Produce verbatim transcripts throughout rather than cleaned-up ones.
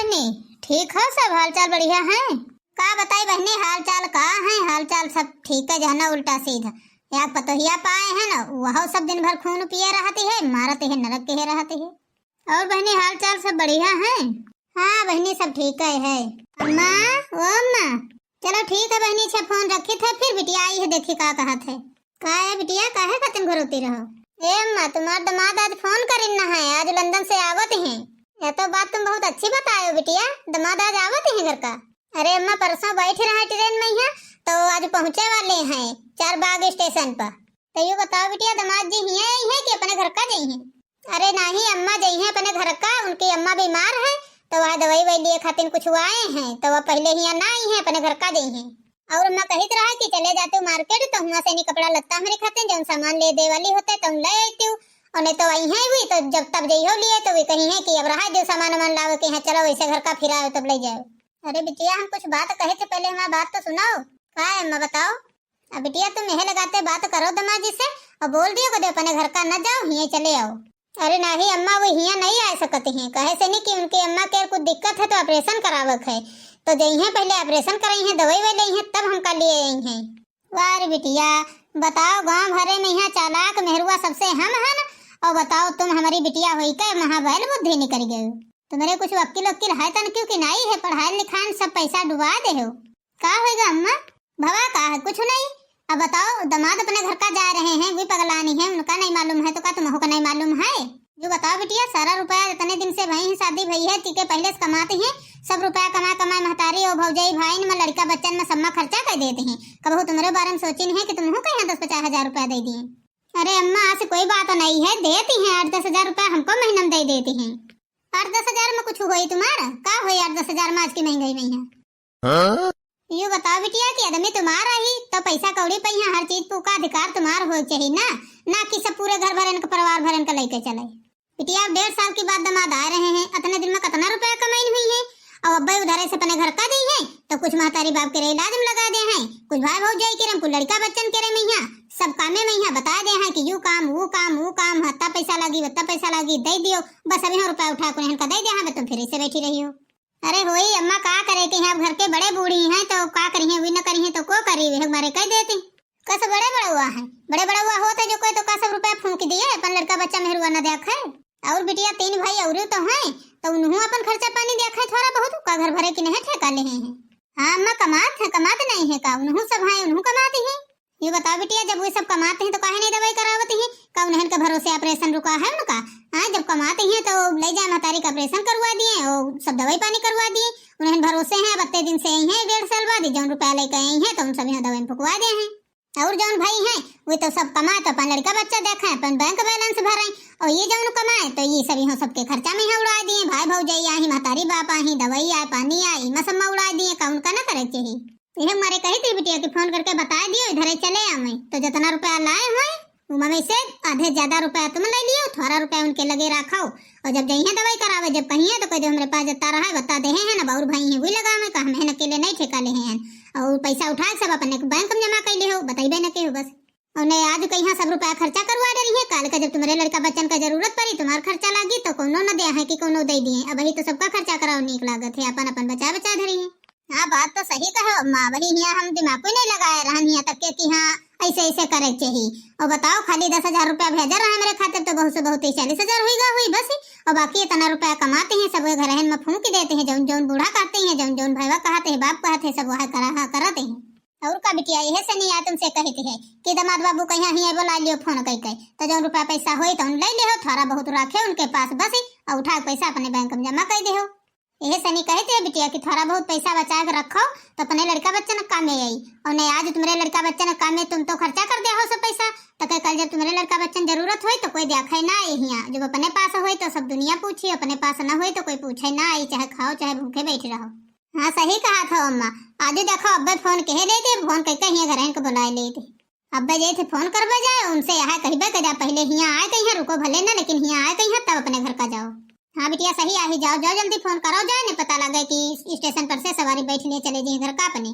बहिनी, ठीक है, सब हाल चाल बढ़िया है। का बताई बहिनी, हाल चाल का है, हाल चाल सब ठीक है, जहना उल्टा सीधा। या पतोहिया पाए है ना, वह सब दिन भर खून पिए रहती है, मारती है, नरक के रहती है। और बहिनी, हाल चाल सब बढ़िया है? हाँ बहिनी, सब ठीक है, है। अम्मा, ओ अम्मा, चलो ठीक है बहिनी, अच्छा फोन रखी थे, फिर बिटिया आई है, देखी का कहत है। का है बिटिया, काहे खातिर घरोती रहो? ए अम्मा, तुम्हार दामाद आज फोन करिन न है, आज लंदन से आवत हैं। यह तो बात तुम बहुत अच्छी बताए हो बिटिया, दामाद आज आवत हैं घर का। अरे अम्मा, परसों बैठ रहा ट्रेन में यहाँ, तो आज पहुँचे वाले हैं चार बाग स्टेशन पर। तो यू बताओ बिटिया, दामाद जी हियाँ आई है कि अपने घर का जइहैं? अरे नाही अम्मा, जइहैं अपने घर का, उनकी अम्मा बीमार है, तो वह दवाई ववाई लिए खातिर कुछ आए हैं, तो वह पहले हियाँ ना आई हैं, अपने घर का जइहैं। और अम्मा कहित रहा कि चले जाते हो मार्केट, तो हुआँ से नहीं कपड़ा लत्ता हमरे खातिर, जौन सामान ले दे वाली होते, तो हम ले आते हो, और नहीं तो आई हैं हुई, तो जब तब जइहो लिए, तो वे कही हैं कि अब रहा दो सामान वामान लावे के हैं, चलो वैसे घर का फिर आयो, तब ले जाओ। अरे बिटिया, हम कुछ बात कहे थे, पहले हमारी बात तो सुनाओ। का है अम्मा, बताओ। अब बिटिया, तुम यह लगाते बात करो दामाद जी से और बोल दियो, कदे अपने घर का न जाओ, हियाँ चले आओ। अरे नाही अम्मा, वो हियाँ नहीं आ सकती हैं, कहे से नहीं कि उनके अम्मा के कुछ दिक्कत है तो ऑपरेशन करावक है, तो जइहैं पहले ऑपरेशन करइहैं, दवाई ववाई लइहैं, तब हमका लिए अइहैं। वाह रे बिटिया, बताओ गाँव भरे में यहाँ चालाक मेहरुआ सबसे हम हन, और बताओ तुम हमारी बिटिया होई के महाबैल बुद्धि निकल गए। तुम्हारे कुछ वकील वकील है तन क्यों कि नहीं है, पढ़ाई लिखाई सब पैसा डुबा दे हो। का होएगा अम्मा? भवा का है, कुछ नहीं। अब बताओ, दामाद अपने घर का जा रहे हैं, वे पगलानी है, उनका नहीं मालूम है तो का तुमको का नहीं मालूम है? जो बताओ बिटिया, सारा रुपया इतने दिन से भई हैं, शादी भई है, तीके पहले से कमाती हैं, सब रुपया कमा कमा महतारी और भौजाई भाई में लड़का बच्चन में सब में खर्चा कर देती हैं। कबहू तुम्हारे बारे में सोची नहीं है कि तुमको कहीं दस पचास हजार रुपया दे दिए। अरे अम्मा, ऐसी कोई बात नहीं है, देती हैं आठ दस हजार रुपया हमको महीना में दे देती हैं। आठ दस हजार में कुछ होई तुम्हारा? का होई आठ दस हजार में आज की महंगाई में यहाँ? हाँ? यू बताओ बिटिया कि आदमी तुम्हारा ही तो पैसा कौड़ी पे यहाँ हर चीज का अधिकार तुम्हारा होए चाहिए ना, ना कि सब पूरे घर भरन का, परिवार भरन का लेके चले। बिटिया, अब डेढ़ साल की बाद दामाद आ रहे हैं, इतने दिन में कितना रुपया कमाई हुई है, और अब्बे उधारे से अपने घर का दी है, तो कुछ महतारी बाप के इलाज में लगा दे हैं, कुछ भाई भौजाई के रम, कुछ लड़का बच्चन के रम, यहाँ सब कामे में यहाँ बता दे हैं कि यू काम, वो काम, वो काम, हत्ता पैसा लागी, वत्ता पैसा लागी, दे दियो, बस अभी हम रुपया उठा के उन्हें का दे दे हैं, तुम फिर से बैठी रही हो। अरे होई अम्मा, का करे के हैं, अब घर के बड़े बूढ़ी हैं, तो का करी हैं, वी न करी हैं, तो को करी, वे हमारे कह देती। कस बड़े बड़ौआ हैं, बड़े बड़ौआ होत है जो कोई तो का सब रुपया फूंक दिए, अपन लड़का बच्चा मेहरुआ न देखे। और बिटिया तीन भाई और तो हैं, तो उन्हों अपन खर्चा पानी देखे थोड़ा बहुत, का घर भरे की नहीं ठेका ले हैं। हाँ अम्मा, कमात है, कमात नहीं है का, उन्हों सब हैं, उन्हों कमाती हैं। ये बताओ बिटिया, जब वे सब कमाते हैं तो काहे नहीं दवाई करावती हैं? का उन्हन के भरोसे ऑपरेशन रुका है उनका? हाँ, जब कमाते हैं तो ले जाए महतारी का ऑपरेशन करवा दिए, और सब दवाई पानी करवा दिए। उन्हन भरोसे हैं, अब इतने दिन से आई हैं, डेढ़ साल बाद ही जौन रुपया लेके आई हैं तो उन सब यहाँ दवाई में फुकवा दे हैं। और जौन भाई हैं वे तो सब कमाए तो अपन लड़का बच्चा देखे, अपन बैंक बैलेंस भरे, और ये जौन कमाए तो ये सब यहाँ सबके खर्चा में यहाँ उड़ा दिए। भाई भौजाई आई, महतारी बाप आई, दवाई आए, पानी आए, इमा सब में उड़ा दिए। का उनका ना करे के चाहिए? यह मारे कही थी बिटिया कि फोन करके बता दियो, इधरे चले आवे, तो जितना रुपया लाए हुए उमा में से आधे ज्यादा रुपया तुम ले लियो, थोड़ा रुपया उनके लगे रखो, और जब जइहे दवाई करावे, जब कहिए तो कह दो हमरे पास जितना रहा है बता दे हैं, अब और भाई हैं वही लगावे, का हम हैं अकेले नहीं ठेका ले हैं, और पैसा उठा के सब अपने बैंक में जमा कर ले हो, बताइबे न के हो बस। और नहीं आज कहीं सब रुपया खर्चा करवा डरी है, काल का जब तुम्हारे लड़का बच्चन का जरूरत पड़ी, तुम्हार खर्चा लागी तो कोनो न दे है कि कोनो दे दिए, अब ही तो सबका खर्चा कराओ नीक लागत है, अपन अपन बचा बचा धरी है। हाँ, बात तो सही कहो अम्मा, वही हियाँ हम दिमाग को नहीं लगाए रहन हियाँ तक के कि हाँ ऐसे ऐसे करे के चाहिए। और बताओ, खाली दस हजार रुपया भेजा रहा मेरे खातिर तो बहुत से बहुत ही चालीस हजार हुई गा हुई बस। और बाकी इतना रुपया कमाते हैं सब घरहन में फूंक देते हैं, जौन जौन बूढ़ा कहते हैं, जौन जौन भैया कहते हैं, बाप कहते हैं, सब वह करा हाँ करते हैं। और का बिटिया, यह से नहीं आ तुमसे कहती है कि दामाद बाबू कहीं हियाँ बोला लियो फोन कह के, तो जौन रुपया पैसा होई तो उन ले ले हो, थोड़ा बहुत रखे उनके पास बस, और उठा के पैसा अपने बैंक में जमा कर दे हो। यह सनी कहे थे बिटिया कि थोड़ा बहुत पैसा बचा के रखो तो अपने लड़का बच्चन के कामे आई, और नहीं आज तुम्हारे लड़का बच्चन के कामे तुम तो खर्चा कर दिया हो सब पैसा, तो कह कल जब तुम्हारे लड़का बच्चन जरूरत होई तो कोई देखे ना आई हियाँ, जब अपने पास होई तो सब दुनिया पूछी, अपने पास ना होई तो कोई पूछे ना आई, चाहे खाओ चाहे भूखे बैठ रहो। हाँ सही कहा था अम्मा, आज देखो अब्बे फोन कहे लेते, फोन करके हियाँ घर इनको बुलाए लेते। अब्बे जैसे फोन करबे जाए उनसे यह कहबे के जा पहले हियाँ आए कहीं रुको भले ना, लेकिन हियाँ आए कहीं तब अपने घर का जाओ। हाँ बिटिया सही आही, जाओ जाओ जल्दी फोन करो जाए, नहीं पता लगे कि स्टेशन पर से सवारी बैठ लिए चले जाए घर का अपने।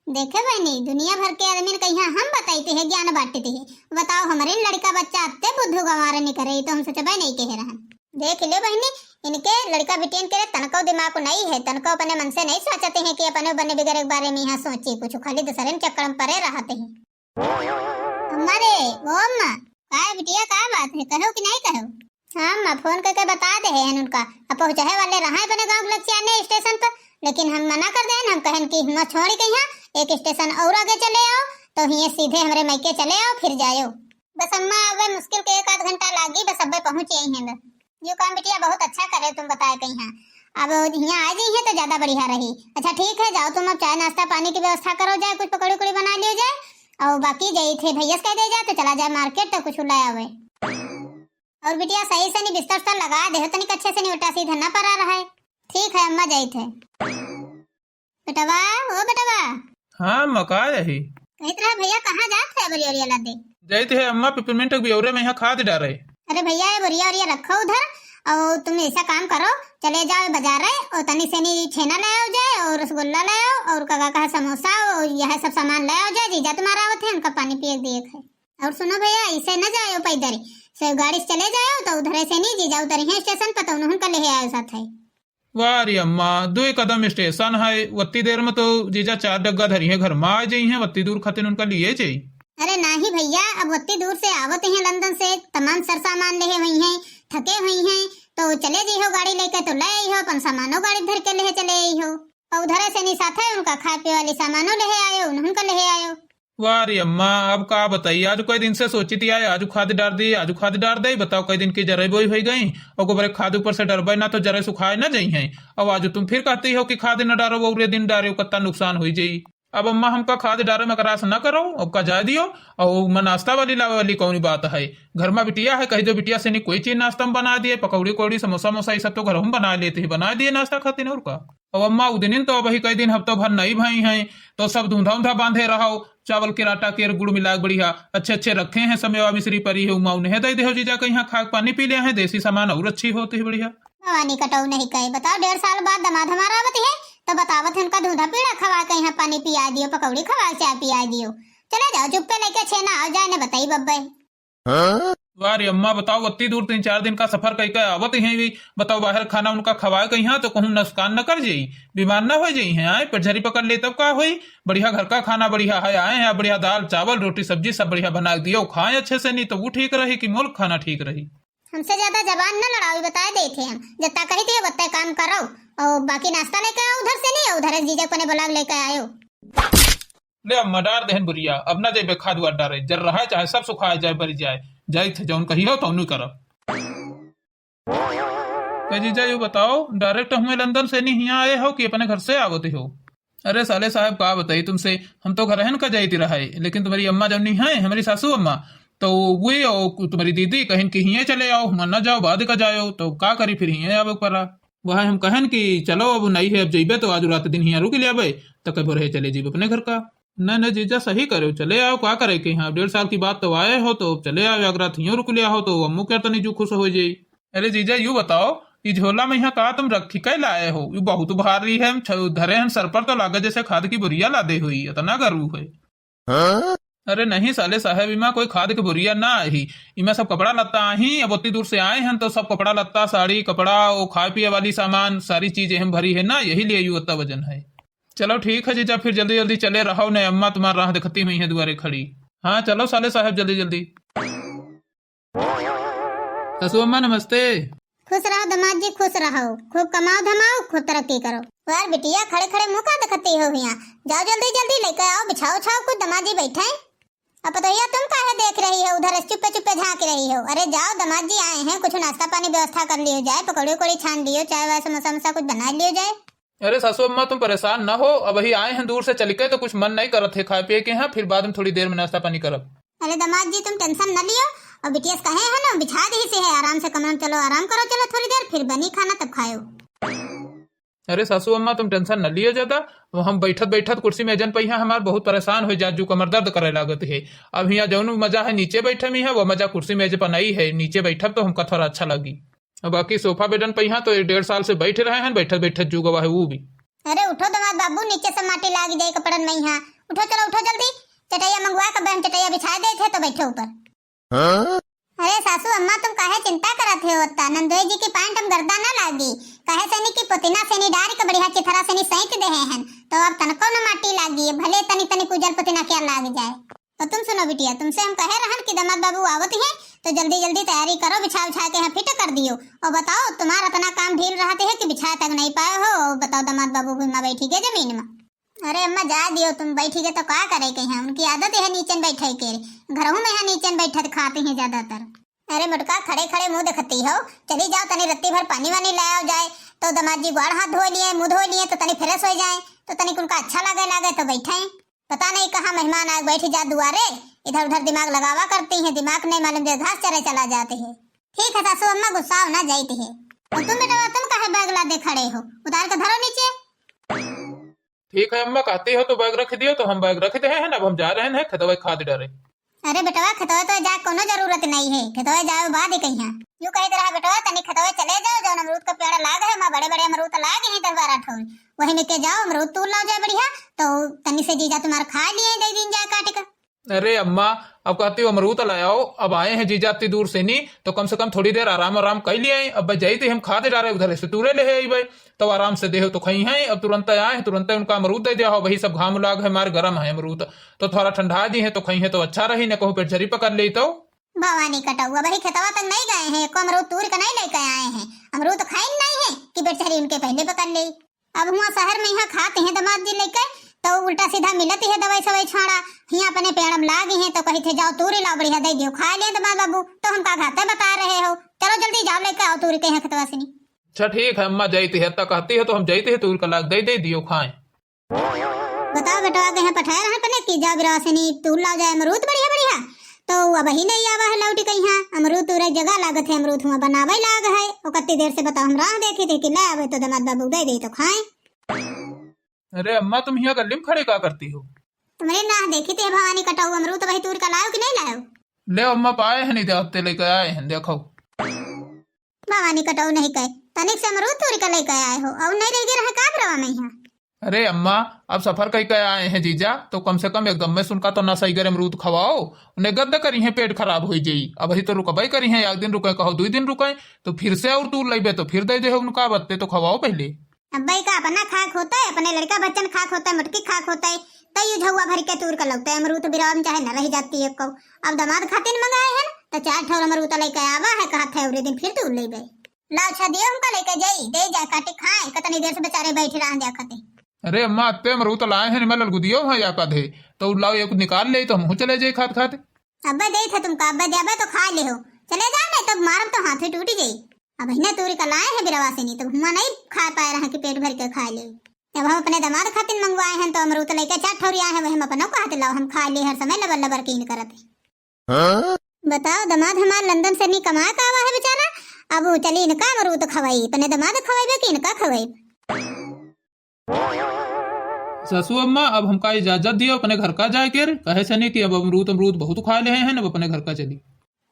देखे बहनी, दुनिया भर के आदमी कहीं हम बताते हैं, ज्ञान बांटते हैं, बताओ हमारे लड़का बच्चा अत्ते बुद्धू गंवार नहीं करे तो हम सोचबे नहीं कह रहन। देख ले बहिनी, इनके लड़का बिटियन के तनको दिमाग नहीं है, तनको अपने मन से नहीं सोचते हैं कि अपने बने बिगड़े के बारे में यहाँ सोची कुछ, खाली दूसरे में चक्कर में पड़े रहते हैं। अम्मा रे, ओ अम्मा, का है बिटिया, का बात है, कहो कि नहीं कहो? हाँ अम्मा, फोन करके बता दे है उनका, अब पहुँचे वाले रहा है अपने गाँव के लक्षियाने स्टेशन पर, लेकिन हम मना कर देन, हम कहन कि हम छोड़ के यहाँ एक स्टेशन और आगे चले आओ, तो हिये सीधे हमरे मायके चले आओ, फिर जायो। बस अम्मा, अबे मुश्किल के एक आध घंटा लागी, बस अबे पहुँच आई हैं बस। यो काम बिटिया बहुत अच्छा करे तुम बताए कहीं, हाँ। अब हियाँ आ जाइए तो ज्यादा बढ़िया रही। अच्छा ठीक है, जाओ तुम अब चाय नाश्ता पानी की व्यवस्था करो जाए, कुछ पकौड़ी उकौड़ी बना लियो जाए, और बाकी जाई थे भैया से कह दे जाए तो चला जाए मार्केट तो कुछ ले आवे। और बिटिया सही से नहीं बिस्तर उस्तर लगा दे हो, तनिक अच्छे से नहीं उल्टा सीधा ना पड़ा रहा है। ठीक है अम्मा, जाई थे। बेटवा, ओ बेटवा। हाँ अम्मा, का रही? कहित रहा भैया कहाँ जात है बोरिया ओरिया लादे? जाइत है अम्मा, पिपरमिंट के बियौरे में यहाँ खाद डारे। अरे भैया, ये बोरिया ओरिया रखो उधर, और तुम ऐसा काम करो, चले जाओ बाजारे, और तनी से नी छेना ले आओ जाए, और रसगुल्ला ले आओ, और का का कहा समोसा, और यह सब सामान ले आओ जाए। जीजा तुम्हारा आवत है, उनका पानी पिए के दिए है। और सुनो भैया, ऐसे न जाओ पैदल, से गाड़ी से चले जाओ, तो उधर से नी जीजा उतरी है स्टेशन पर, तो उन्होंने का ले आयो साथ है। वाह रे अम्मा, दुई कदम स्टेशन है, वत्ती देर में तो जीजा चार डग्गा धरी है, घर में आ जाई हैं, वत्ती दूर खातिर उनका लिए जाई। अरे नाही भैया, अब वत्ती दूर से आवत हैं लंदन से, तमाम सर सामान लेहे हुई हैं, थके हुई हैं, तो चले जइहो गाड़ी लेके तो ले आई हो, अपन सामानो गाड़ी धर के लेहे चले आई हो। और उधर से नी साथ है उनका खाए पिए वाली सामानो लेहे आयो, उन्होंने का लेहे आयो। वाह रे अम्मा, अब का बताई, आज कई दिन से सोचित आए, आज खाद डार दी, आज खाद डार दे, बताओ कई दिन की जरे बोई होई गई, और गोबरे खाद ऊपर से डरबे ना तो जरे सुखाए ना जाई हैं। अब आज तुम फिर कहती हो कि खाद न डारो, वो उरे दिन डारे, कितना नुकसान होई जाई। अब अम्मा हमका खाद डारे में करास न करो, अब का जाए दियो। और मैं नाश्ता वाली लावे वाली कौन बात है, घर में बिटिया है, कह दो बिटिया से नहीं कोई चीज नाश्ता में बना दिए, पकौड़ी उकौड़ी समोसा मोसा ये सब तो घर हम बना लेते हैं, बना दिए नाश्ता खातिर और का। अब अम्मा उदिनिन तो अबही कई दिन हफ्तो भर नहीं भई हैं, तो सब धुंधा उंधा बांधे रहो, चावल के आटा के गुड़ मिला के बढ़िया अच्छे अच्छे रखे हैं, समेवा मिश्री परी है, उमा उन्हें दे दे हो जीजा, कहीं खा के पानी पी ले हैं, देसी सामान और अच्छी होती है बढ़िया। भवानी कटऊ नहीं कहे, बताओ डेढ़ साल बाद दामाद हमारा आवत है, तो बतावत है उनका धुंधा पीड़ा खवा के यहाँ पानी पिया दियो, पकौड़ी खवा के चाय पिया दियो, चले जाओ चुप्पे लेके छेना आओ जाए ने बताई बब्बे। वाह रे अम्मा, बताओ, अत्ती दूर तीन चार दिन का सफर कई के आवत हैं भी, बताओ, बाहर खाना उनका खवाए कहीं तो कहूँ नुकसान न कर जाई, बीमार न हो जाई हैं, आए पेट झरी पकड़ ले तब का होई? बढ़िया घर का खाना बढ़िया है, आए हैं बढ़िया दाल चावल रोटी सब्जी सब बढ़िया बना के दियो, खाए अच्छे से, नहीं तो वो ठीक रही कि मुल्क खाना ठीक रही। हमसे ज्यादा जबान न लड़ाओ, ये बताए देते हैं हम, जितना कही थी उतना काम करो, और बाकी नाश्ता लेके आओ उधर से, नहीं उधर जीजा को ने बुला के लेके आयो। ले अम्मा, डार देहन बुरिया, अब ना जेबे खाद वाद डारे, जर रहा चाहे सब सुखाए जाए, बरी जाए, जाई थे जौन कही हो तौनु करब। का जीजा, यू बताओ, डायरेक्ट हमें लंदन से नहीं हियाँ आए हो कि अपने घर से आवत हो? अरे साले साहब, का बताई तुमसे, हम तो घर हन का जाइत रहे, लेकिन तुम्हारी अम्मा जौनी है, हमारी सासू अम्मा, तो वे और तुम्हारी दीदी कहिन कि हियाँ चले आओ, हम ना जाओ, बाद का जाओ, तो का करी, फिर हियाँ आवे के पड़ा। वह हम कहन कि चलो अब नहीं है, अब जइबे तो आज रात दिन हियाँ रुक लेबे, तो कब रहे चले जइबे अपने घर का। न न जीजा, सही करे, चले आओ, का करे के यहाँ, डेढ़ साल की बात तो आए हो, तो चले आओ, एक रात हियाँ रुक लिया हो तो अम्मू के तनी जू खुश हो जाई। अरे जीजा, यू बताओ, ई झोला में यहाँ का तुम रखी के लाए हो? यू बहुत भारी है, हम छ-, धरे हन सर पर तो लागे जैसे खाद की बोरिया लादे हुई, इतना गरू है। अरे नहीं साले साहब, इमा कोई खाद के बोरिया ना आही, इमा सब कपड़ा लत्ता आही। अब उतनी दूर से आए हैं तो सब कपड़ा लत्ता, साड़ी, कपड़ा, वो खाए पिए वाली सामान, सारी चीजें हम भरी है ना, यही लिए यू उतना वजन है। चलो ठीक है जीजा, फिर जल्दी जल्दी चले रहो, ने अम्मा तुम्हार राह देखती हुई है दुआरे खड़ी। हाँ चलो साले साहब, जल्दी जल्दी। सासू अम्मा नमस्ते। खुश रहो दामाद जी, खुश रहो, खूब कमाओ धमाओ, खूब तरक्की करो। यार बिटिया, खड़े खड़े मुँह का देखती हो हियाँ? जाओ जल्दी जल्दी लेके आओ, बिछाओ उछाओ कुछ, दामाद जी बैठे। अब पतोहिया तुम काहे देख रही हो उधर से चुप्पे चुप्पे झाँक रही हो? अरे जाओ, दामाद जी आए हैं, कुछ नाश्ता पानी व्यवस्था कर लियो जाए, पकौड़ी उकौड़ी छान लियो, चाय वाय समोसा वमोसा कुछ बना लियो जाए। अरे सासू अम्मा, तुम परेशान न हो, अबही आए हैं दूर से चल के, तो कुछ मन नहीं करत है खाए पिए के यहाँ, फिर बाद में थोड़ी देर में नाश्ता पानी करब। अरे दामाद जी, तुम टेंशन न लियो, और बिटिया से कहे है ना, बिछा दी से है, आराम से कमरा में चलो, आराम करो, चलो थोड़ी देर, फिर बनी खाना तब खायो। अरे सासू अम्मा, तुम टेंशन न लियो ज्यादा, वो हम बैठत बैठत कुर्सी में जन पहिया हमार बहुत परेशान हो जात, जू कमर दर्द करे लागत है। अब यहाँ जौन मजा है नीचे बैठे में है, वो मजा कुर्सी मेज पर नहीं है, नीचे बैठब तो हमका थोड़ा अच्छा लगी। अब बाकी सोफा बेडन पे यहाँ तो ये डेढ़ साल से बैठे रहे हैं, बैठत बैठत जुगवा है वो भी। अरे उठो दामाद बाबू, नीचे से माटी लाग जाए कपड़न में यहाँ। उठो, चलो उठो जल्दी, चटैया मंगवा के बहन चटैया बिछा दे थे तो बैठो ऊपर। हाँ? अरे सासू अम्मा, तुम काहे चिंता करत हो? ओत्ता नंदोई जी की पैंट हम गर्दा ना लागी, काहे से नी कि पुतिना से नी डारी के बढ़िया चिथरा से नी सैंत देहे हन, तो अब तनको न माटी लागी, भले तनी तनी कुजल पुतिना क्या लाग जाए। तो तुम सुनो बिटिया, तुमसे हम कहे रहन कि दामाद बाबू आवत हैं, तो जल्दी जल्दी तैयारी करो, बिछा उछा के यहाँ फिट कर दियो। और बताओ, तुम्हारा इतना काम ढील रहते है कि बिछा तक नहीं पाए हो। और बताओ, दामाद बाबू भी माँ बैठी के जमीन में। अरे अम्मा, जा दियो, तुम बैठी के तो का करे के हैं, उनकी आदत है नीचे बैठे के, घरों में यहाँ नीचे बैठत खाते हैं ज्यादातर। अरे मोटका, खड़े खड़े मुंह देखती हो, चली जाओ, तनी रत्ती भर पानी वानी ले आओ जाए, तो दामाद जी ग्वाड़ हाथ धो लिए, मुंह धो लिए, तो तनी फ्रेश हो जाए, तो तनी उनका अच्छा लागे लागे तो बैठे। पता नहीं कहाँ मेहमान आए बैठ जा दुआरे, इधर उधर दिमाग लगावा करती हैं, दिमाग नहीं मालूम जो घास चरे चला जाते हैं। ठीक है सासू अम्मा, गुस्साओ ना, जाती है। और तुम बेटा, तुम काहे बैग लादे खड़े हो, उतार के धरो नीचे। ठीक है अम्मा, कहती हो तो बैग रख दियो, तो हम बैग रख दे हैं, अब हम जा रहे हैं खेतवा खाद डारे। अरे बेटवा, खेतवा तो जाए कोनो जरूरत नहीं है, खेतवा जाए बाद ही कहिया। यूं कहत रहा बेटवा, तनी खेतवा चले जाओ, जौन अमरूद का पेड़ लाग है, वहाँ बड़े बड़े अमरूद लाग हैं दस बारह ठो, वही में के जाओ, अमरूद तूर लाओ जाए बढ़िया, तो तनी से जीजा तुम्हार खा लिए, दे दिन जाए काट के। अरे अम्मा, अब कहती हो अमरूद ले आओ, अब आए हैं जीजा इतनी दूर से नी, तो कम से कम थोड़ी देर आराम आराम कर लिए। अब जाई तो हम खाद डारे उधर से तूरे ले है भाई, तो आराम से देहो तो खाई हैं। अब तुरंत आए हैं, तुरंत उनका अमरूद दे दिया हो, वही सब घाम लाग है, मार गरम है अमरूद, तो थोड़ा ठंडा जी है तो खाई है तो अच्छा रही, न कहूँ पेट झरी पकड़ ले तो। भवानी कटौआ वही खेतवा तक नहीं गए हैं, एको अमरूद तूर के नहीं लेके आए हैं, अमरूद खाइन नहीं है कि पेट झरी उनके पहले पकड़ ले। अब हुआ शहर में यहाँ खाते हैं दामाद जी लेके, तो उल्टा सीधा मिलत है दवाई सवाई छाड़ा। हियाँ अपने पेड़म लाग हैं तो कही थे, "जाओ तूरी लाओ, बढ़िया दे दियो, खा लिया दामाद बाबू, तो हमका घाते बता रहे हो, चलो जल्दी जाओ लेके आओ तूरी के यहाँ खेतवा से नी।" अच्छा ठीक है अम्मा, जाती है, इतना कहती है तो हम जाती है तूरी का लाग दे, दे दियो खाए। बताओ बेटवा के यहाँ पठाए रहे अपने कि जाओ बिरवा से नी तूर लाओ जाए अमरूद बढ़िया बढ़िया, तो अब ही नहीं आवा है लौट के यहाँ। अमरूद तूरे जगह लागत है, अमरूद हुआ बनावे लाग है, वो कत्ती देर से बताओ हम राह देखी थे कि ले आवे तो दामाद बाबू दे दे तो खाए। अरे अम्मा, तुम हियाँ गल्ली में खड़े का करती हो? तुम्हरे नाह देखी थे भवानी कटऊ, अमरूद वही तूर का लायो कि नहीं लायो? ले अम्मा, पाए हैं नहीं, दे हफ्ते लेके आए हैं, देखो। भवानी कटऊ नहीं कहे, तनिक से अमरूद तूर का लेके आए हो, और नहीं रह गए रहे का बिरवा में यहाँ? अरे अम्मा, अब सफर कई के आए हैं जीजा, तो कम से कम एकदम में सुनका तो ना सही गरे अमरूद खवाओ, उन्हें गद्द करी है, पेट खराब हो जाई। अब ही तो रुकबई करी है, एक दिन रुके कहो, दुई दिन रुके, तो फिर से और तूर लेबे तो फिर दे दे उनका, बत्ते तो खवाओ पहले। अब्बे का अपना खाक होता है, अपने लड़का बच्चन खाक होता है, मटकी खाक होता है, तई झौआ भर के तूर के लौटे अमरूद बिराम चाहे न रह जाती है को। अब दामाद खातिर मंगाए हैं, तो चार ठौर अमरूद लेके आवा है, कहा थे अगले दिन फिर तूर लेबे। लाओ अच्छा दियो हमका लेके जाई, दे जाए काटे खाए, कतनी देर से बेचारे बैठे रह जा खाते। अरे अम्मा, अत्ते अमरूद लाए हैं, मैं ललगुदियो हाँ या का दे, तो लाओ एक निकाल ले तो हम चले जाए खात खात। अब्बे दे थे तुमका, अब्बे दे, अब्बे तो खा ले हो, चले जाओ नहीं तब मारम तो हाथे टूट जाई। अब इन्हें तूरी का लाए हैं बिरवा से नहीं, तब हुआ नहीं खा पाए रहा कि पेट भर के खा ले। अब हम अपने दामाद खातिर मंगवाए हैं तो अमरूद लेके चार ठौरी आए हैं, वही हम अपनों को हाथ लाओ, हम खा ले हर समय लबर लबर कीन करत है। हाँ? बताओ, दामाद हमार लंदन से नहीं कमा का आवा है बेचारा, अब वो चली इनका अमरूद खवाई, अपने दामाद खवाई कि इनका खवाई। सासू अम्मा, अब हमका इजाजत दियो अपने घर का जाए के, कहे से नहीं कि अब अमरूद अमरूद बहुत खा ले हैं, अब अपने घर का चली।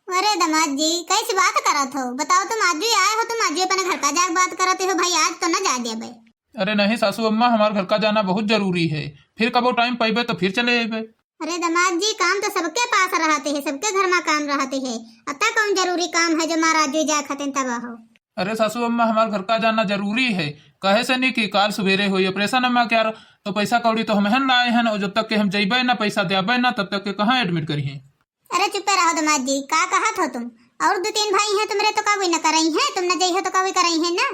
अरे दामाद जी, कैसी बात करत हो? बताओ, तुम आज भी आए हो, तुम आज भी अपने घर का जाए बात करते हो भाई, आज तो ना जाए देबे। अरे नहीं सासू अम्मा, हमार घर का जाना बहुत जरूरी है, फिर कबो टाइम पाइबे तो फिर चले अइबे। अरे दामाद जी, काम तो सबके पास रहते हैं, सबके घर में काम रहते हैं, अतः कौन जरूरी काम है जो महाराज जी जाए खातिर तब हो? अरे सासू अम्मा, हमार घर का जाना जरूरी है, कहे से नहीं कि काल सवेरे होई ऑपरेशन अम्मा के यार, तो पैसा कौड़ी तो हम हन लाए हैं, और जब तक के हम जइबे ना, पैसा देबे ना, तब तक के कहाँ एडमिट करी हैं? अरे चुप्पे रहो दामाद जी, का कहत हो तुम? और दो तीन भाई हैं तुम्हरे, तो का वही न करई हैं, तुम न जइहो तो का वही करई हैं ना?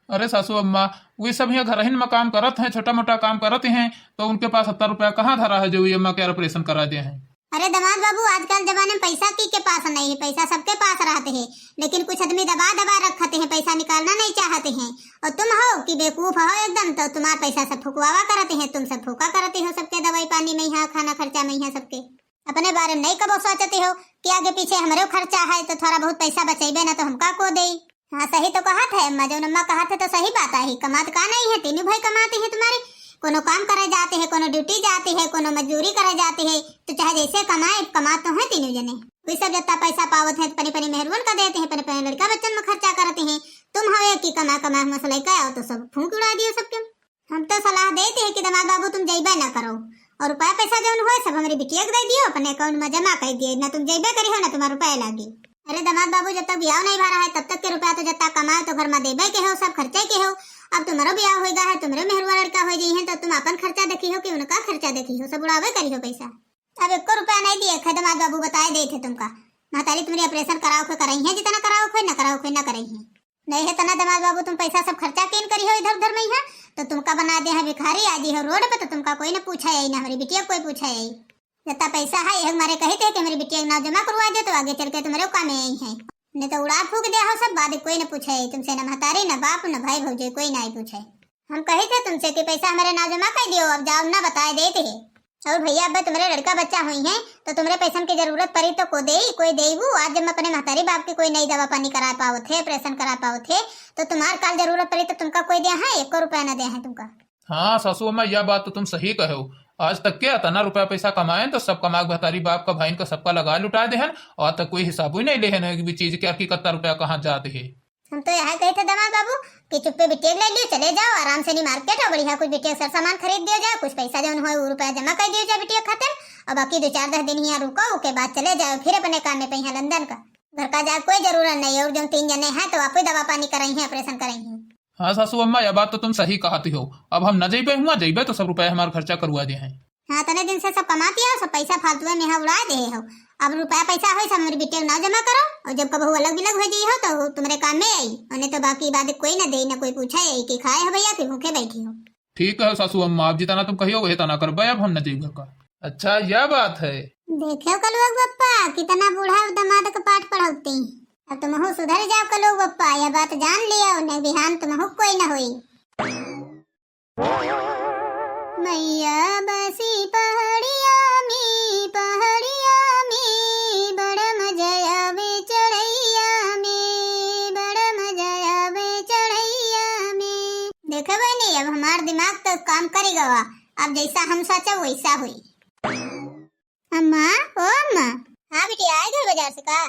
अरे सासू अम्मा, वे सब यहाँ घरहिन में काम करत हैं, छोटा मोटा काम करत हैं, तो उनके पास सत्तर रुपया कहाँ धरा है जो वे अम्मा के ऑपरेशन करा दे हैं? अरे दामाद बाबू, आजकल जमाने में पैसा की के पास नहीं है, पैसा सबके पास रहते हैं, लेकिन कुछ आदमी दबा दबा रखते हैं, पैसा निकालना नहीं चाहते हैं। और तुम हो कि बेवकूफ हो एकदम, तो तुम्हारा पैसा सब फुकवावा करते हैं, तुम सब फूका करते हो सबके दवाई पानी में यहाँ, खाना खर्चा में यहाँ सबके। अपने बारे में नहीं कबो सोचते हो कि आगे पीछे हमरे खर्चा है, तो थोड़ा बहुत पैसा बचेबे ना तो हमका को देई। हाँ, सही तो कहत है अम्मा, जौन अम्मा कहत है तो सही बात है, कमात का नहीं है, तीनों भाई कमाते हैं तुम्हारे, कोनो काम करे जाते हैं, कोनो ड्यूटी जाते हैं, कोनो मजदूरी करे जाते हैं, तो चाहे जैसे कमाए, कमात तो हैं तीनों जने। वही सब जितना पैसा पावत हैं, पनी पनी मेहरुअन का देते हैं, पनी पनी लड़का बच्चन में खर्चा करते हैं। तुम हवे कि कमा कमा मसले का आओ तो सब फूंक उड़ा दियो सबके। हम तो सलाह देते हैं कि दामाद बाबू तुम जइबे ना करो, और रुपया पैसा जौन होए सब हमरी बिटिया के दे दियो, अपने अकाउंट में जमा कर दिए, ना तुम जइबे करी हो ना तुम्हारा रुपया लागी। अरे दामाद बाबू, जब तक बियाह नहीं भरा है, तब तक के रुपया तो जत्ता कमाए तो घर में देबे के हो, सब खर्चे के हो। अब तुम्हारो बियाह होइगा है, तुम्हारे मेहरुआ लड़का हो जाई है, तो तुम अपन खर्चा देखी हो कि उनका खर्चा देखी हो, सब उड़ावे करी हो पैसा। अब एको रुपया नहीं दिए खे दामाद बाबू, बताए देत है तुमका। महतारी तुम्हारी ऑपरेशन कराओ के करई है, जितना कराओ के ना कराओ के ना करई है। नहीं है तना दामाद बाबू, तुम पैसा सब खर्चा कीन करी हो इधर उधर में यहाँ, तो तुमका बना दे है भिखारी, आ जी हो रोड पे, तो तुमका कोई ना पूछा आई, ना हमारी बिटिया कोई पूछा आई। जितना पैसा है, यह हमारे कही थे कि हमारी बिटिया के नाम जमा करवा दे, तो आगे चल के तुम्हारे काम में आई है। नहीं तो उड़ा फूक दिया हो सब, बाद कोई ना पूछे तुमसे, ना महतारी, ना बाप, ना भाई भौजी, कोई ना आई पूछे। हम कही थे तुमसे कि पैसा हमारे नाम जमा कर दियो, अब जाओ ना, बताए देते है। और भैया, अब तुम्हारे लड़का बच्चा हुई हैं, तो तुम्हारे पैसन की जरूरत पड़ी तो को देई, कोई देई वो। आज जब अपने महतारी बाप की कोई नई दवा पानी करा पावत है, ऑपरेशन करा पावत है, तो तुम्हार काल जरूरत पड़ी तो तुमका कोई दे है, एको रुपया ना दे है तुमका। हाँ सासू अम्मा, यह बात तो तुम सही कहो। आज तक के अतना रुपया पैसा कमाए तो सब कमा के महतारी बाप का, भाईन का, सबका लगा लुटा दे हैं, और तक कोई हिसाब ही नहीं ले है कि भी चीज क्या की कत्ता रुपया कहाँ जाते है। हम तो यह कहे थे दामाद बाबू कि चुप्पे बिटिया ले लियो, चले जाओ आराम से नी मार्केट और बढ़िया कुछ बिटिया सर सामान खरीद दियो जाए, कुछ पैसा जौन होए वो रुपया जमा कर दियो जाए बिटिया खातिर, और बाकी दो चार दस दिन यहाँ रुको, ओके बाद चले जाओ फिर अपने काम में पहिया लंदन का। घर का जाए कोई जरूरत नहीं, और जौन तीन जने हैं तो आप ही दवा पानी करई हैं, ऑपरेशन करई हैं। हाँ सासू अम्मा, यह बात तो तुम सही कहती हो। अब हम न जइबे हुआ, जइबे तो सब रुपया हमार खर्चा करवा दे हैं। हाँ, तने दिन से सब कमाती हो, सब पैसा फालतू में यहाँ उड़ा दे हो। अब रुपया पैसा होई, सब मेरी बिटिया के नाम जमा करो, और जब कबहू अलग बिलग हो जाई हो तो तुम्हारे काम में आई, और नहीं तो बाकी बाद कोई ना दे, ना कोई पूछा है कि खाए हो भैया कि भूखे बैठी हो। ठीक है सासू अम्मा, अब जितना तुम कहियो वही तना करबे, अब हम न जाइब घर का। अच्छा, यह बात है। देखो कलुआ बप्पा, कितना बूढ़ा दामाद के पाठ पढ़ौती। अब तुमहू सुधर जाओ कलुआ बप्पा, यह बात जान लियो, नहीं बिहान तुमहू कोई न होई। मैया बसी पहाड़िया में, पहाड़िया में, बड़ा मजा आवे चढ़ैया में, बड़ा मजा आवे चढ़ैया में। देखो बहनी, अब हमार दिमाग तो काम करी गवा, अब जैसा हम सोचब वैसा होई। अम्मा, ओ अम्मा। हाँ बिटिया, आए गए बाजार से का?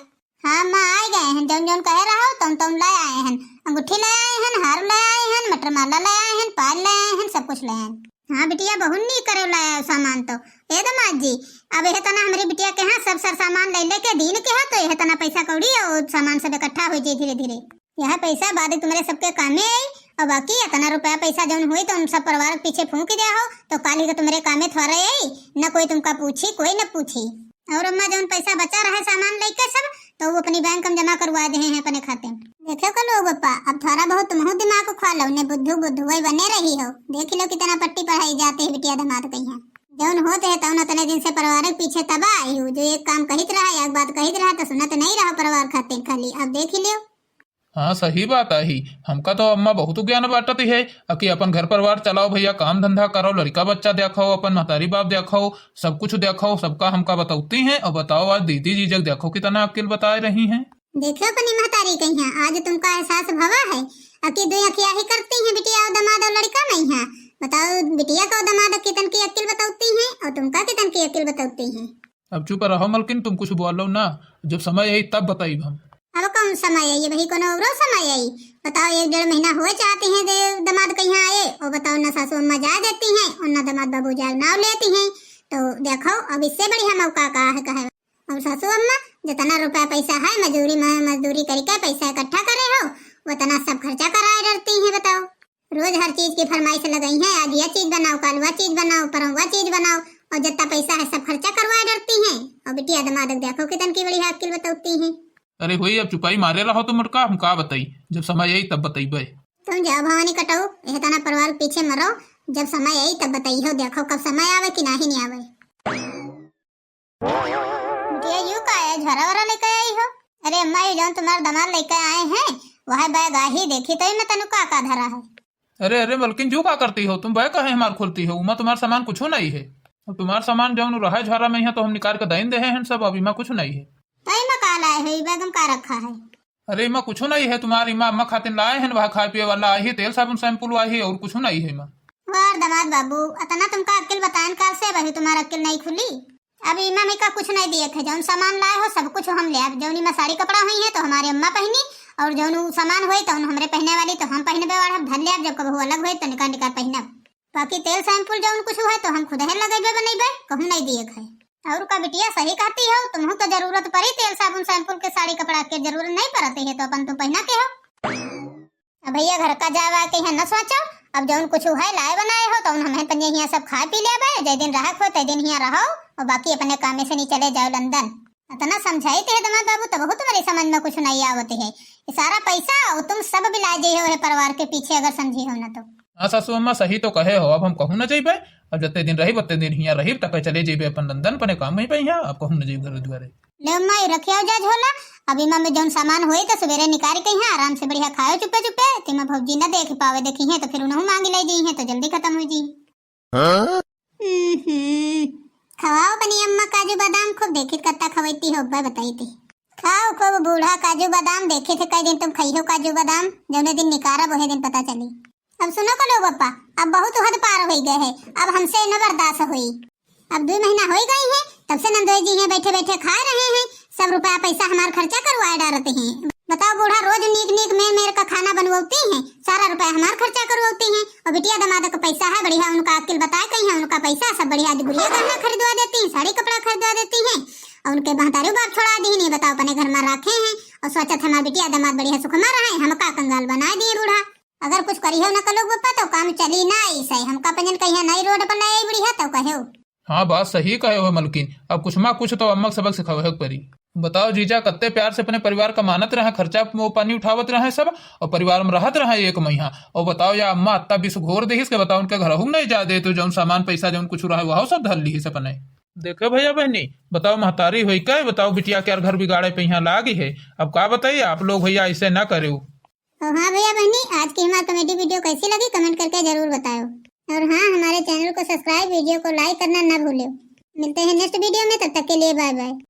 हाँ अम्मा, आए गए हैं, जौन जौन कहे रहो तौन तौन ले आए हैं। अंगूठी ले आए हैं, हार ले आए हैं, मटर माला ले आए हैं, पायल ले आए हैं, सब कुछ ले आए हैं। हाँ बिटिया, बहुत नीक करे ले आए सामान तो। ए दामाद जी, अब यह तना हमारी बिटिया के यहाँ सब सर सामान ले लेके दीन के है, तो यह तना पैसा कौड़ी और सामान सब इकट्ठा हो जाए धीरे धीरे। यह पैसा बाद तुम्हारे सबके कामे आई, और बाकी इतना रुपया पैसा जौन होई तो उन सब परिवार के पीछे फूंक दिया हो, तो काल ही को तुम्हारे कामे थोड़ा आई, न कोई तुमका पूछी, कोई न पूछी। और अम्मा जौन पैसा बचा रहा है सामान लेके सब, तो वो अपनी बैंक में जमा करवा दे हैं अपने खाते में। देखो कलुआ बप्पा, अब थोड़ा बहुत तुमहू दिमाग खा लो, ने बुद्धू बुद्धू वही बने रही हो। देख लो कितना पट्टी पढ़ाई जाते हैं बिटिया दामाद के यहाँ। जौन होते है तौन उतने दिन से परिवार के पीछे तबाह आई हो, जो एक काम कहित रहा, एक बात कहित रहा तो सुनत नहीं रहो परिवार खाते खाली। अब देख लियो। हाँ, सही बात आही। हमका तो अम्मा बहुत ज्ञान बांटत है, अ कि अपन घर परिवार चलाओ भैया, काम धंधा करो, लड़का बच्चा देखो, अपन महतारी बाप देखो, सब कुछ देखो, सबका हमका बतौती हैं। और बताओ, आज दीदी जी जग देखो कितना अक्ल बताए रही हैं। देखो अपनी महतारी कहिया, आज तुमका एहसास भवा है, अ कि दो अखिया ही करती हैं बिटिया और दामाद और लड़का नहीं है। बताओ बिटिया का दामाद कितन की अक्ल बतौती हैं और तुमका कितन की अक्ल बतौती हैं। अब चुप रहो मलकिन, तुम कुछ बोलो ना, जब समय आई तब बताइब हम। अब कौन समय आई, अभी कोनो औरो समय आई? बताओ, एक डेढ़ महीना हुए चाहती हैं दे-, दामाद के यहाँ आए, और बताओ ना सासू अम्मा जाए देती हैं और ना दामाद बाबू जाए नाव लेती हैं। तो देखो, अब इससे बढ़िया मौका का है कहे। और सासू अम्मा, जितना रुपया पैसा है मजदूरी में, मजदूरी करके पैसा इकट्ठा करे हो, उतना सब खर्चा कराए डरती हैं। बताओ, रोज हर चीज की फरमाइश लगाई है, आज यह चीज बनाओ, कल वह चीज बनाओ, परसों वह चीज बनाओ, और जितना पैसा है सब खर्चा करवाए डरती हैं। और बिटिया दामाद देखो कितन की बढ़िया अक्ल बतौती हैं। अरे होई, अब चुपाई मारे रहो तुम मोटका, हम का बताई, जब समय आई तब बतइबे। तुम जाओ भवानी कटऊ, यह तना परिवार के पीछे मरो, जब समय आई तब बताई हो, देखो कब समय आवे कि नाही नहीं आवे। बिटिया, यू का है, झोरा वोरा लेके आई हो? अरे अम्मा, ये जौन तुम्हारे दामाद लेके आए हैं, वह बैग आही, देखी तो इमा तनु का का धरा है। अरे, अरे मलकिन, यू का करती हो तुम? बैग काहे हमार खोलती हो? उमा तुम्हार सामान कुछो नहीं है। अब तुम्हार सामान जौन रहा झोरा में है तो हम निकाल के दाइन दे हैं सब, अब इमा कुछ नहीं है। तो इमा का लाए हो, ई बैग में का रखा है? अरे इमा कुछो नहीं है तुम्हार, इमा अम्मा खातिर लाए हैं, वह खाए पिए वाला आई है, तेल साबुन शैम्पू आई है, और कुछो नहीं है इमा। वाह दामाद बाबू, अतना तुमका अक्ल बताएन काल से, वही तुम्हार अक्ल नहीं खुली। अब इमा में का कुछ नहीं दिए थे, जौन सामान लाए हो सब कुछ हम ले आब। जौन इमा साड़ी कपड़ा हुई है तो हमारे अम्मा पहनी, और जौन उ सामान होई तो हमरे पहने वाली तो हम पहनबे वाला, धर ले आब, जब कबहू अलग होई तो निकाल निकाल पहनब। बाकी तेल शैम्पू जौन कुछ हुए तो हम खुद है लगेबे बनैबे, कहूँ नहीं दिए थे। और का बिटिया, सही कहती हो, तुमहू तो जरूरत परी तेल साबुन शैम्पू के, साड़ी कपड़ा के जरूरत नहीं पड़त है, तो अपन तुम पहना के हो। अब भैया घर का जावा के यहाँ न सोचो, अब जौन कुछ है लाए बनाए हो तो हमें पनिया हियाँ सब खाए पी लेबे, जै दिन रहक हो तै दिन हियाँ रहो, और बाकी अपने कामे से नहीं चले जाओ लंदन। इतना समझाई थे दमाद बाबू, तब बहुत तुम्हारी समझ में कुछ नहीं आवत है। ये सारा पैसा और तुम सब बिलाए जे हो है परिवार के पीछे, अगर समझी हो ना तो। हाँ सासू अम्मा, सही तो कहे हो, अब हम कहूँ न जइबे, अब जत्ते दिन रहिब ओत्ते दिन हियाँ रहिब, तक चले जइबे अपन लंदन अपने काम में पे हियाँ, अब कहूँ न जइब घर दुआरे। ले अम्मा, ये रखियो जा झोला, अब इमा में जौन सामान होई तो सवेरे निकाल के हियाँ आराम से बढ़िया खायो चुपे चुपे, तेमा भौजी न देख पावे, देखी है तो फिर उनहु मांग ले जी है तो जल्दी खत्म हो जी। हाँ? हम्म, खवाओ बनी अम्मा काजू बादाम, खूब देखित कत्ता खवैती हो, अब्बा बताई थी। खाओ खूब बूढ़ा काजू बादाम, देखित है कई दिन तुम खइहो काजू बादाम, जौने दिन निकारब वहे दिन पता चली। अब सुनो कलो बप्पा, अब बहुत हद पार होई गए है, अब हमसे न बर्दाश्त होई। अब दुई महीना होई गई है, तब से नंदोई जी हैं बैठे बैठे खाए रहे हैं, सब रुपया पैसा हमार खर्चा करवाए डारते हैं। बताओ बूढ़ा, रोज नीक नीक मेर मेर का खाना बनवती हैं, सारा रुपया हमार खर्चा करवती हैं, और बिटिया दमाद का पैसा है बढ़िया, उनका अक्ल बताए कही है, उनका पैसा सब बढ़िया गुड़िया गहना खरीदवा देती हैं, साड़ी कपड़ा खरीदवा देती हैं, और उनके महतारी बाप छोड़ा दी नहीं, बताओ अपने घर में रखे हैं, और सोचत हमार बिटिया दमाद बढ़िया सुखमा रहे, हमका कंगाल बनाए दिए बूढ़ा। अगर कुछ करिहो न कलो बप्पा तो काम चली ना ऐसे, हमका पंजन कहिया नई रोड पर ले आई बढ़िया तो कहो। हाँ, बात सही कहे हो मलकिन, अब कुछ मा कुछ तो अम्मा के सबक सिखावे के परी। बताओ जीजा, कत्ते प्यार से अपने परिवार का मानत रहे, खर्चा वो पानी उठावत रहे सब, और परिवार में रहत रहे एक महीना। और बताओ या अम्मा, अत्ता विष घोर देहिस के बताओ, उनके घर हूँ नहीं जा दे, तो जौन सामान पैसा जौन कुछ रहे वह सब धर लीहिस अपने। देखे भैया बहनी, बताओ महतारी होई के, बताओ बिटिया के यार घर बिगाड़े पे यहाँ लागी है। अब का बताइए आप लोग भैया, ऐसे ना करो। और हाँ भैया बहनी, आज की हमारी comedy video कैसी लगी comment करके जरूर बताओ। और हाँ, हमारे channel को subscribe, video को like करना ना भूलो। मिलते हैं next video में, तब तक के लिए bye bye।